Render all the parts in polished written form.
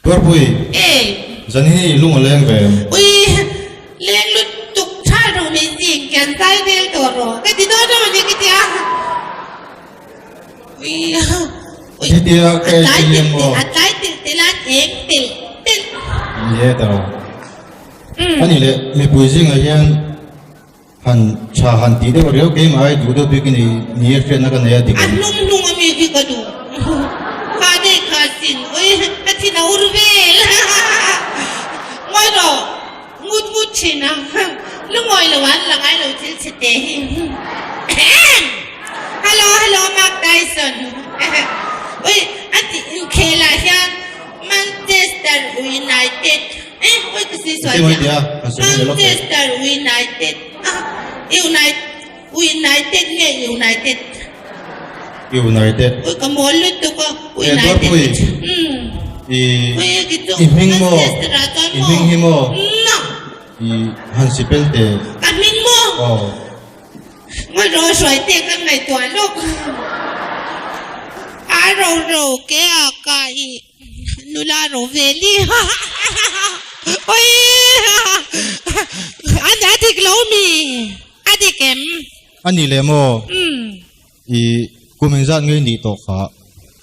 Tuarpui, zan hi i lung a leng ve em? Ui, leng lutuk tha ro mai zing kian zai vel tawh rawh ka ti dawn a mawni ka tia. Ui, ui, Hetia ka a tlai en telh maw? telh, a tlai telh telh a eng telh telh. Ni e tawh. Ani leh mipui zingah hian Han tha han tih deuh riau keimah ai duh deuh bik i ni ni a hriatna ka nei a dik A em? hnung hnung a mi khi ka duh. Kha dei kha sin ui ka thin a ur vel. Ngawi rawh ngut ngut thin a lungawi lo an la ngai lo thil chhe te hi. Hello hello Mark Tyson ui a tih inkhelah hian Manchester United eh ui ka sawi sual chiah Manchester United ah United United nge United United ui ka mawl lutuk a United um i i hming maw i hming hi maw i han sipel te ka hming maw aw Ngawi ro hruai te ka ngaihtuah lawk. A ro ro ke a ka i nula ro ve li. Oi a a dik lo mi a dik em? A ni leh maw? I kum engzat nge i nih tawh kha?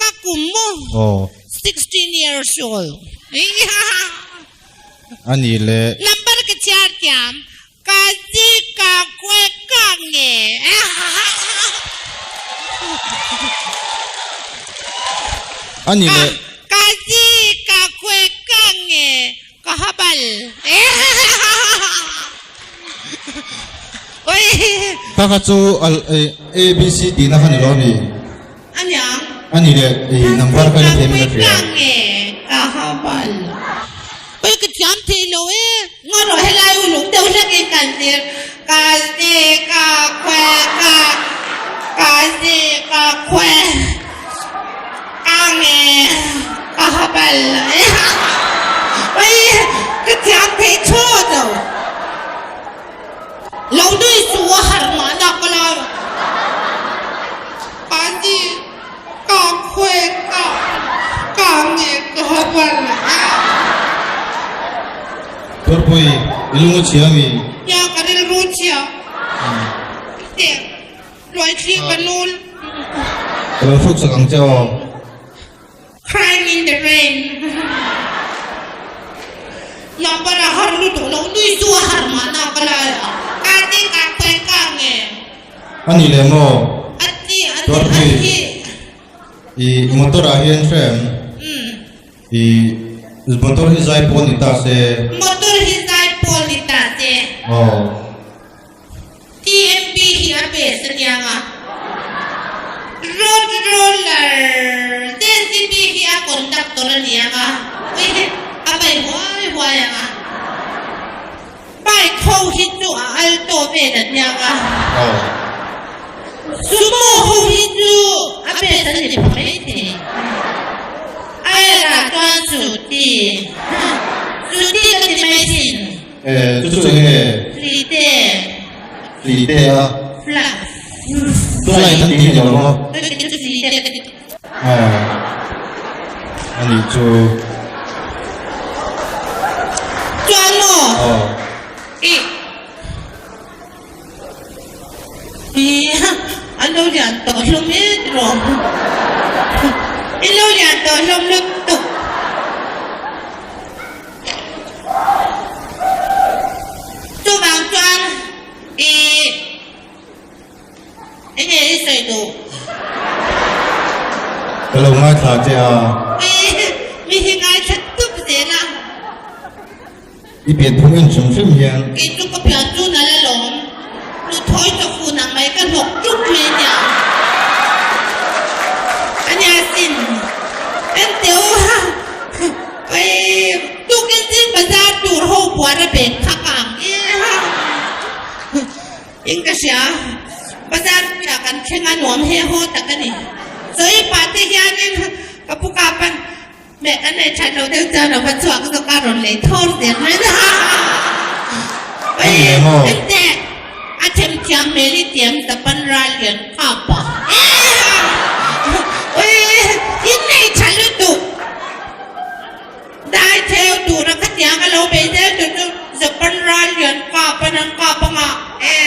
Ka kum maw? Aw. 16 years old. A ni leh. Number ka chhiar thiam. Ka zi ka kue ka nge. A ni le. Ka zi ka kue ka nge ka habal. Oi. Kha kha chu al A B C tihna kha ni lo mi. A niang. A ni le i number kha i thiam in a hria. Ka nge ka habal. Oi ka thiam thei lo e. Ngaw rawh helai uluk deuh hlek in kan tir. Ka zi ka khue ka ka zi ka khue ka nge ka ha bal oi ka thiam thei thlawt lo. Lo nui su a har mah nak ka lai. Ka zi Ka khuai ka ka nge ka ha bal. Tuarpui, i lung a chhia mi? Nia, ka rilru chhia. Te, luai thli ka nul. Ka lo hruk sak ang che aw. Crying in the rain. Number a har lutuk lo, nui chu a har mahna ka lai a. Ka te ka khuai ka nge. A ni leh maw? Tuarpui, i motor ah hian hre em? I motor hi zai pawl ni ta se. Motor hi zai pawl ni ta se. Aw. TMP hi a pe sa niang a. Road roller JCB hi a conductor a niang a. Ui a pai huai huai ang a. Bike ho hi chu a alto vel an niang a, sumo ho hi chu a best an ni pha mai thei. Aira chuan Suti, Suti ka ti mai thin. E, chu chu eng nge? Flite. Flite a? Fla. Flight an ti ni lo maw? Chu chu flite ka ti. A nih chu. Chuan maw? Aw. I I an lo lian tawh hlawm e tiraw? In lo lian tawh hlawm lutuk. Chuvang chuan i Enge i sawi duh? Ka lo ngaithla che a. Mi hi ngaithla tup zel a. I pian phung en hrim hrim hian. Kei chu ka pian chu nal alawm. Nuthawi chaw fu nang mai ka hnawk tuk mai ania. Ania sin. Enteu ha. Oi tukin zing bazar tur ho buar a bag kha ka ang e ha. In ka hria, bazar puiah kan thleng a nuam he haw tak a ni. Chawi pah te hianin ka pu kapan meh kan nei that lo deuh chuan a va chhuak zawk a rawn lei thawr zel mai a. Oi, engteh a themthiam hmel i tiam Japan ral lian kap a. Oi, in nei tha lutuk. Dai theu tura khatiang a lo bei zel tur chu Japan ral lian kap an an kap anga e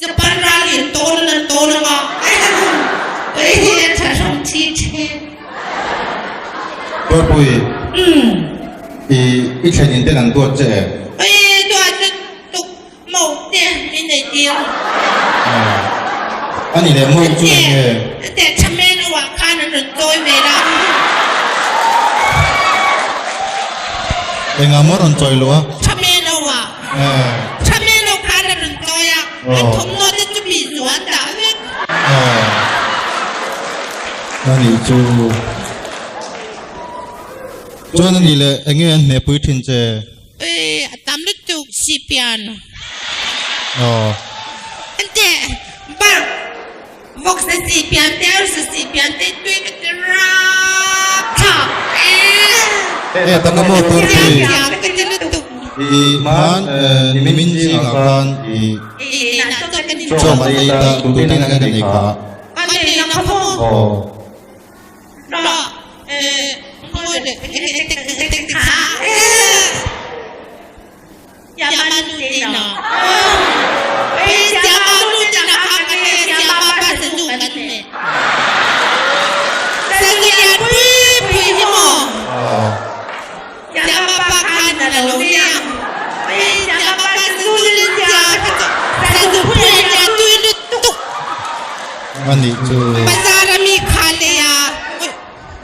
Japan ral in tawn an an tawn anga e hei hi a tha hlawm thi then. Tuarpui, i i thlen in ten an duat che em? E duat lutuk Mo te min nei tir. A ni leh mo chu eng nge? Te thamen a wah khan an rawn chawi ve la. Engah maw rawn chawi loh a? Thamen a wah. Thamen ho khan a rawn chawi a. An thawmhnaw te chu mi chu an dah vek. A nih chu. Chuan a ni leh eng nge an hnehpui thin che? Ui, a tam lutuk si pian. Aw. Ente, bar, vawk sa si pian te, ar sa si pian te, tui ka ti rap thlak. E, tak a maw tur pui. Pian ka ti lutuk. I hman nimin zingah khan i. I na chaw kan in. Chaw man ei ta, tutin ang kan ei kha. Kan ei na kha maw. Aw. A nih chu. Bazar a mi kha lei a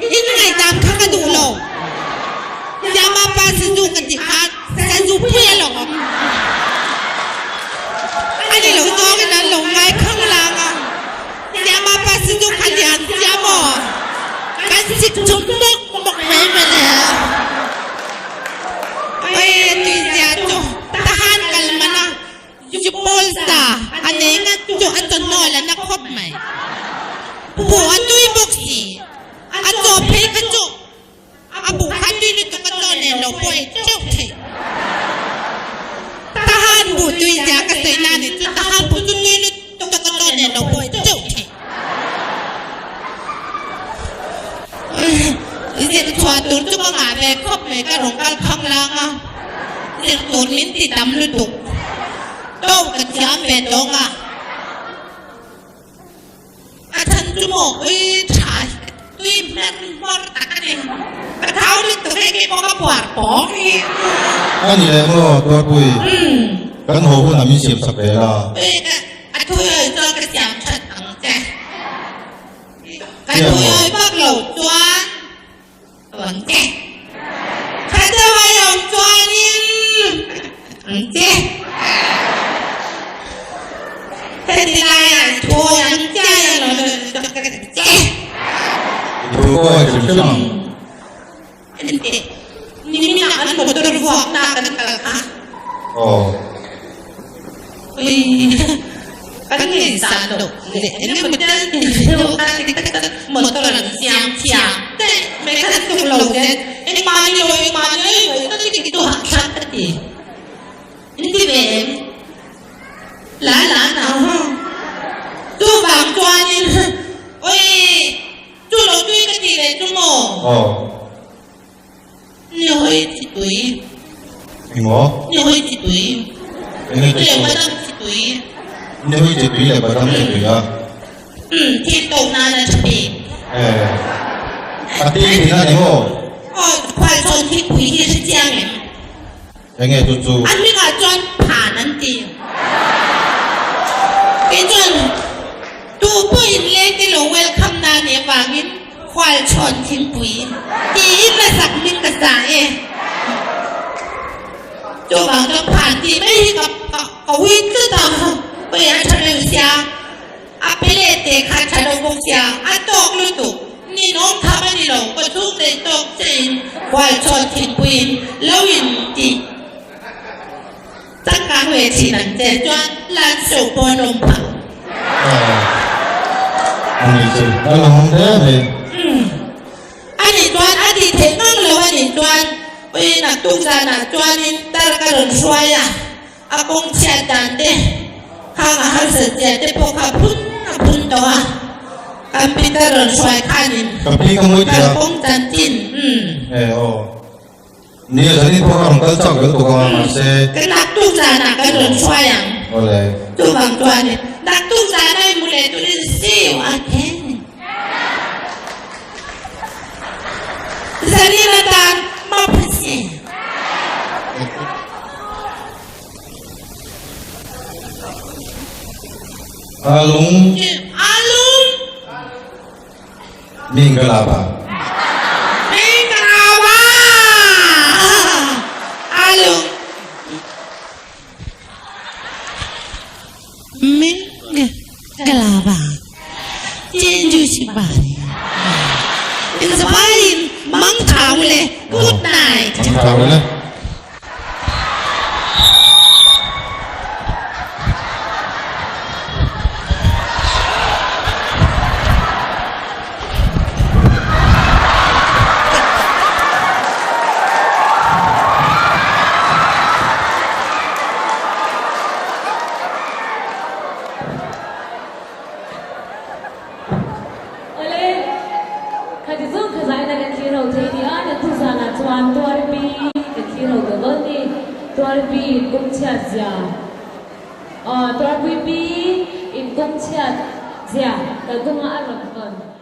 in ngaidam kha ka duh lo. Siama pa sazu ka ti kha sazu pui a lo awm. A ni lo zawng in an lo ngai khang lang a. Siama pa sazu kha lian sia maw? Kan sik chum mawk mawk mai mawle. Oi tuizia chu tahan kal man a. Zu pawl sa a nei ngat chu a chawhnawl a na khawp mai. Buh a tui bawk si. A chaw phei kha chu a buh kha tui lutuk a chaw nen lo pawh ei teuh theih. Tahan buh tui zia ka sawi na nih chu tahan buh chu tui lutuk a chaw nen lo pawh ei teuh theih. Zir chhuah tur chu ka ngah ve khawp mai ka rawn kal khang lang a, zir tur min ti tam lutuk. To ka thiam ve tawng a, a chhan chu maw ui tha hi ka tui hmer hmawr tak a ni. Ka thau lutuk hei kei pawh ka puar pawng hi. A ni leh maw Tuarpui, kan haw hunah min siam sak ve la. Ui ka a thuiawi chuan ka siam that ang che. Ka thuiawi vak lo chuan ang che. Ka thuiawi awm chuanin ang che. Heti laiah thuawi ang chiai a lo che. I thu pawh a hrim hrim ang. Enteh, niminah an motor vuak na kan kal kha. Aw. Ui, kan ngaihsan loh leh eng emaw tel deuh kha ti tak tak motor an siam thiam daih mai kha an tuk lo zel. Engmah ni lo, engmah ni lo, engmah ni lo, ti hahthlak ka ti. In ti ve em? La la na. Chuvang chuanin, ui, Chu lo tui ka ti leh chu maw? Aw. Ni hawi chi tui. Engmaw? Ni hawi chi tui. Enge chi Leh tui? badam chi tui. Ni hawi chi tui leh badam chi tui a. Umm, thil to nan a tha bik. Eh, a ti thin a ni maw? Aw, khualchhawn thingpui hi hre chiang em? Enge chu chu? An hmingah chuan phan an ti. Kei chuan tu pawhin leng te lo welcome na nih avangin Khualchhawn thingpui tiin a sak hming ka sa e. Chuvang chuan phan tih mai hi ka ka ui tlat a, ui a tha reuh sia. A pe leh te kha tha lo bawk sia, a tawk lutuk. Ninawm tham a ni lo, ka chhung nei tawk che in Khualchhawn thingpuiin lo in tih changkang ve thin ang che chuan Lansho pawh an awm phah. Aw, a ni chu, a lo awm hle mai. Umm, a nih chuan a tih theih ngang lo a nih chuan ui naktuk zanah chuanin tar ka rawn hruai a. A kawng chhiat dan te, khang a harsat zia te pawh kha phun a phun tawh a, kan Peter rawn hruai khanin Ka pi ka ngawi tih a. kalkawng chanchin, umm. E aw. Nia zanin pawh ka rawn kal chak ve lutuk a mahse. Ka naktuk zanah kan rawn hruai ang. Awle. Chuvang chuanin naktuk zana i mu leh turin see you again. Zanin atan mapse. Alung. Alung. Mingalaba. Mingalaba. Alung. Mingalaba. Chenju si bai. In zavaiin mang thau le good night. Mang thau le. Awle, khati zawng kha zaina kan thlir ho thei nia, naktuk zanah chuan Tuarpi kan thlir ho tawh dawn ni, Tuarpi inkawng chhiat zia, aw Tuarpui pi inkawng chhiat zia kalkawngah a rawn hawn.